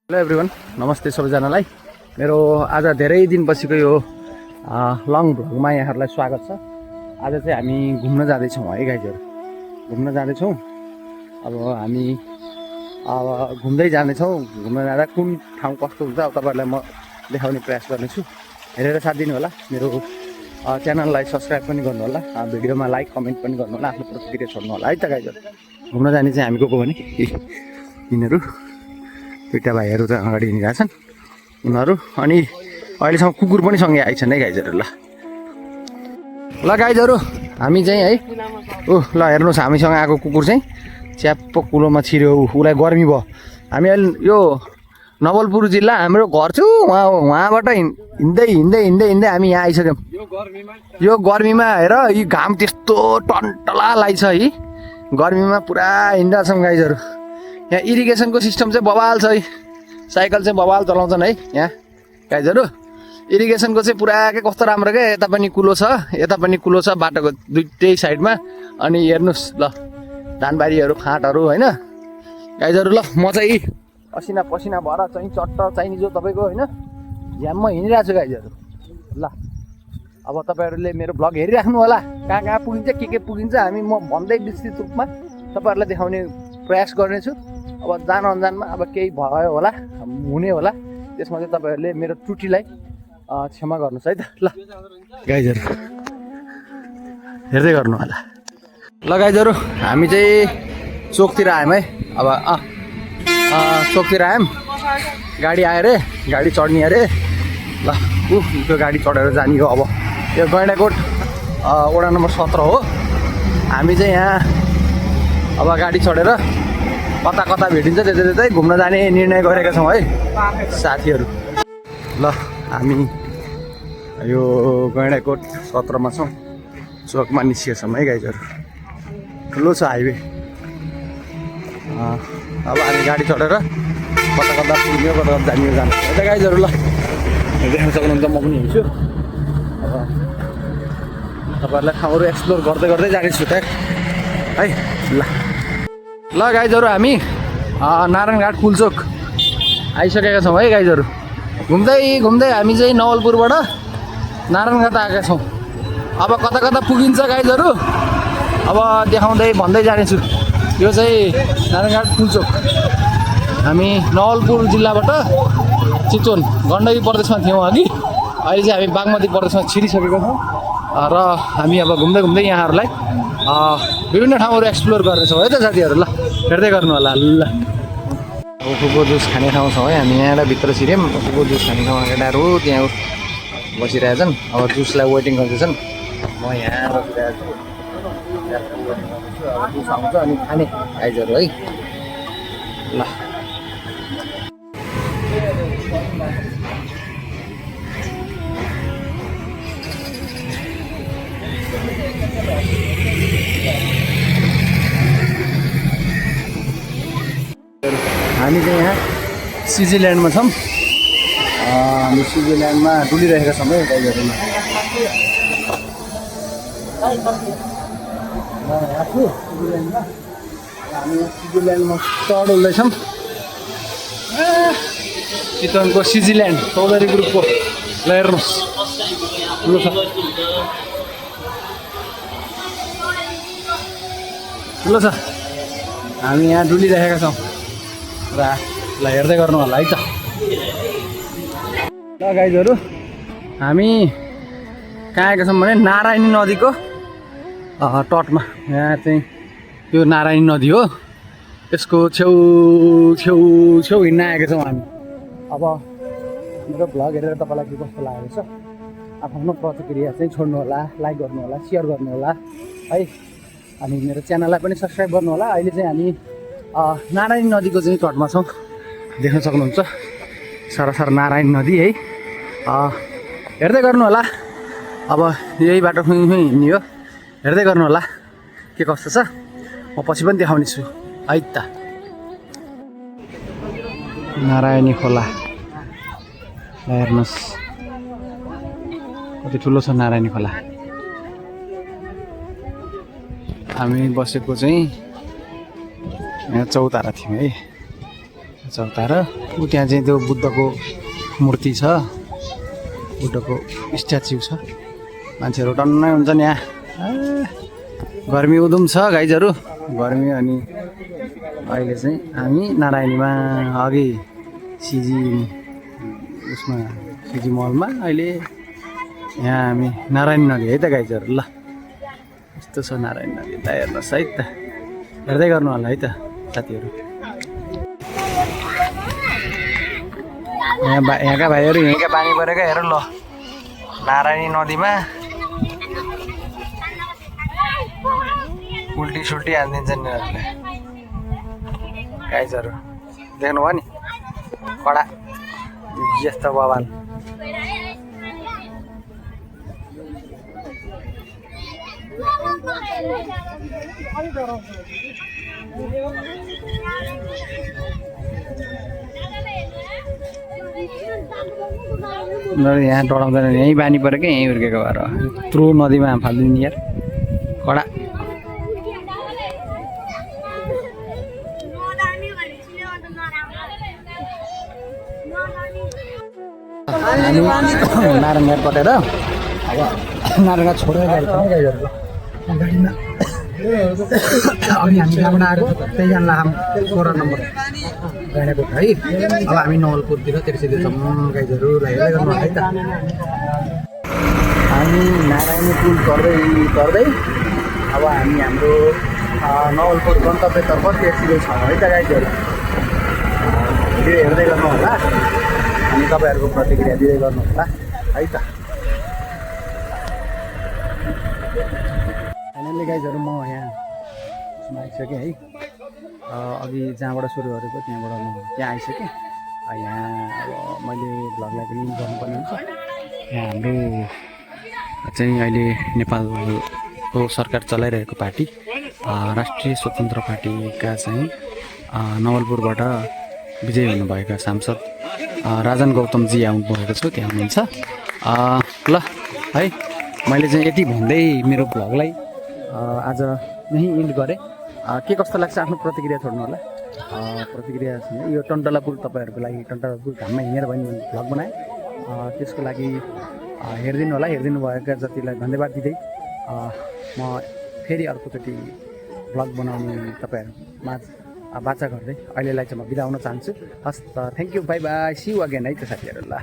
Hello everyone, नमस्ते सबैजनालाई। मेरो आज धेरै दिनपछिको यो लङ भ्लगमा यहाँहरूलाई स्वागत छ। आज चाहिँ हामी घुम्न जाँदैछौँ है गाइजहरू, घुम्न जाँदैछौँ। अब हामी घुम्दै जानेछौँ। घुम्न जाँदा कुन ठाउँ कस्तो हुन्छ अब तपाईँहरूलाई म देखाउने प्रयास गर्नेछु। हेरेर साथ दिनु होला। मेरो च्यानललाई सब्सक्राइब पनि गर्नु होला, भिडियोमा लाइक कमेन्ट पनि गर्नु होला, आफ्नो प्रतिक्रिया छोड्नु होला है त गाइजहरू। घुम्न जाने चाहिँ हामी गएको भने यिनीहरू दुईवटा भाइहरू त अगाडि हिँडिरहेको छन् उनीहरू, अनि अहिलेसम्म कुकुर पनि सँगै आइछन् है गाइजहरू। ल गाइजहरू हामी चाहिँ है ल हेर्नुहोस्, हामीसँग आएको कुकुर चाहिँ च्याप्प कुलोमा छिर्यो, उसलाई गर्मी भयो। हामी अहिले यो नवलपुर जिल्ला हाम्रो घर छु, वहाँबाट हिँड्दै हिँड्दै हिँड्दै हिँड्दै हामी यहाँ आइसक्यौँ। यो गर्मीमा हेर, यी घाम त्यस्तो टन्टला लाग्छ है, गर्मीमा पुरा हिँडिरहेको छौँ गाइजहरू। यहाँ इरिगेसनको सिस्टम चाहिँ बवाल छ है, साइकल चाहिँ बवाल चलाउँछन् है यहाँ गाइजहरू। इरिगेसनको चाहिँ पुरा के कस्तो राम्रो क्या, यता पनि कुलो छ यता पनि कुलो छ बाटोको दुइटै साइडमा। अनि हेर्नुहोस् ल धानबारीहरू फाँटहरू होइन गाइजहरू। ल म चाहिँ पसिना पसिना भएर चाहिँ चट्ट चाहिने जो तपाईँको होइन झ्याममा हिँडिरहेको छु गाइजहरू। ल अब तपाईँहरूले मेरो भ्लग हेरिराख्नु होला, कहाँ कहाँ पुगिन्छ के पुगिन्छ हामी म भन्दै विस्तृत रूपमा तपाईँहरूलाई देखाउने प्रयास गर्नेछु। अब जान अन्जानमा अब केही भयो होला, हुने होला, त्यसमा चाहिँ तपाईँहरूले मेरो त्रुटिलाई क्षमा गर्नुहोस् है त। ल गाइजहरू हेर्दै गर्नु होला। ल गाइजहरू हामी चाहिँ चोकतिर आयौँ है। अब चोकतिर आयौँ, गाडी आयो अरे, गाडी चढ्ने अरे। ल त्यो गाडी चढेर जाने हो। अब यो गैँडाकोट वडा नम्बर 17 हो। हामी चाहिँ यहाँ अब गाडी चढेर कता कता भेटिन्छ त्यतै घुम्न जाने निर्णय गरेका छौँ है साथीहरू। ल हामी यो गैँडाकोट 17मा छौँ, चोकमा निस्केछौँ है गाइजहरू। ठुलो छ हाइवे। अब हामी गाडी चढेर कता कता पुग्यो कता कता जाने जानु है गाइजहरू। ल देख्न सक्नुहुन्छ म पनि हिँड्छु। अब तपाईँहरूलाई ठाउँहरू एक्सप्लोर गर्दै गर्दै जानेछु त है। ल गाइजहरू हामी नारायणघाट पुलचोक आइसकेका छौँ है गाइजहरू। घुम्दै घुम्दै हामी चाहिँ नवलपुरबाट नारायणघाट आएका छौँ। अब कता कता पुगिन्छ गाइजहरू अब देखाउँदै भन्दै जानेछु। यो चाहिँ नारायणघाट पुलचोक। हामी नवलपुर जिल्लाबाट चितवन गण्डकी प्रदेशमा थियौँ अघि, अहिले चाहिँ हामी बागमती प्रदेशमा छिरिसकेका छौँ र हामी अब घुम्दै घुम्दै यहाँहरूलाई विभिन्न ठाउँहरू एक्सप्लोर गर्नेछौँ है त साथीहरू। ल हेर्दै गर्नु होला। ल उखुको जुस खाने ठाउँ छ है, हामी यहाँबाट भित्र छिर्यौँ। उखुको जुस खाने ठाउँमा केटाहरू त्यहाँ बसिरहेछन्, अब जुसलाई वेटिङ गर्दैछन्। म यहाँ बसिरहेको छु, जुस आउँछ अनि खाने आइजहरू है। ल हामी चाहिँ यहाँ स्विजरल्यान्डमा छौँ। हामी स्विजरल्यान्डमा डुलिरहेका छौँ है गाइजहरू। हामी स्विजरल्यान्डमा चढ्दैछौँ। चितवनको स्विजरल्यान्ड चौधरी ग्रुपको। ल हेर्नुहोस् ठुलो छ, ठुलो छ। हामी यहाँ डुलिरहेका छौँ र ल हेर्दै गर्नु होला है त। ल गाइजहरू हामी कहाँ आएका छौँ भने नारायणी नदीको तटमा। यहाँ चाहिँ यो नारायणी नदी हो, यसको छेउ छेउ छेउ हिँड्न आएका छौँ हामी। अब मेरो भ्लग हेरेर तपाईँलाई के कस्तो लागेको छ आफ्नो प्रतिक्रिया चाहिँ छोड्नु होला, लाइक गर्नु होला, सेयर गर्नु होला है। अनि मेरो च्यानललाई पनि सब्सक्राइब गर्नु होला। अहिले चाहिँ हामी नारायणी नदीको चाहिँ तटमा छौँ, देख्न सक्नुहुन्छ सरसर नारायणी नदी है। हेर्दै गर्नु होला। अब यही बाटो हिँड्ने हो, हेर्दै गर्नु होला के कस्तो छ। म पछि पनि देखाउने छु है त। नारायणी खोला हेर्नुहोस् कति ठुलो छ नारायणी खोला। हामी बसेको चाहिँ यहाँ चौतारा थियौँ है, चौतारा ऊ त्यहाँ चाहिँ त्यो बुद्धको मूर्ति छ, बुद्धको स्ट्याच्यु छ। मान्छेहरू टन्नै हुन्छन् यहाँ। गर्मी उधुम छ गाइजहरू, गर्मी। अनि अहिले चाहिँ हामी नारायणीमा, अघि सिजी उसमा सिजी मलमा, अहिले यहाँ हामी नारायणी नदी है त गाइजहरू। ल यस्तो छ नारायणी नदी त, हेर्नुहोस् है त, हेर्दै गर्नु होला है त साथीहरू। यहाँका भाइहरू यहीँका बानी परेका हेर ल, नारायणी नदीमा उल्टी सुल्टी हानिदिन्छन् यिनीहरूले गाइजहरू। देख्नुभयो नि कडा यस्तो बवाल। यहाँ डराउँदैन, यहीँ बानी पऱ्यो क्या, यहीँ हुर्केको भएर यत्रो नदीमा फालिदिने यार, कडा। हामी नारायणघाट कटेर अब नारायणघाट छोडेर गाडीमा गाडीमा अनि हामी जहाँबाट आएको त्यही जानला हम 16 नम्बर गाडीको है। अब हामी नवलपुरतिर तिर्सिदिन्छौँ गाइजहरूलाई, हेर्दै गर्नु है त। हामी नारायणी पुल तर्दै अब हामी हाम्रो नवलपुर गन्तव्यतर्फ तिर्सिँदैछौँ है त गाइजहरू। भिडियो हेर्दै गर्नु होला अनि तपाईँहरूको प्रतिक्रिया दिँदै गर्नु होला है त। फाइनल्ली गाइजहरू म यहाँ उसमा आइसकेँ है, अघि जहाँबाट सुरु गरेको त्यहाँबाट म त्यहाँ आइसकेँ। यहाँ अब मैले भ्लगलाई पनि गर्नुपर्ने हुन्छ। यहाँ हाम्रो चाहिँ अहिले नेपालको सरकार चलाइरहेको पार्टी राष्ट्रिय स्वतन्त्र पार्टीका चाहिँ नवलपुरबाट विजयी हुनुभएका सांसद राजन गौतमजी आउनुभएको छ, त्यहाँ हुनुहुन्छ। ल है, मैले चाहिँ यति भन्दै मेरो भ्लगलाई आज यहीँ इन्ड गरेँ। के कस्तो लाग्छ आफ्नो प्रतिक्रिया छोड्नु होला। प्रतिक्रिया यो टन्टला पुल तपाईँहरूको लागि, टन्टला पुल घाममा हिँडेर पनि भ्लग बनाएँ, त्यसको लागि हेरिदिनु होला। हेरिदिनु भएका जतिलाई धन्यवाद दिँदै म फेरि अर्कोचोटि भ्लग बनाउने तपाईँहरूमा बाचा गर्दै अहिलेलाई चाहिँ म बिदा हुन चाहन्छु। हस् त, thank you, bye bye, see you again है त साथीहरू। ल।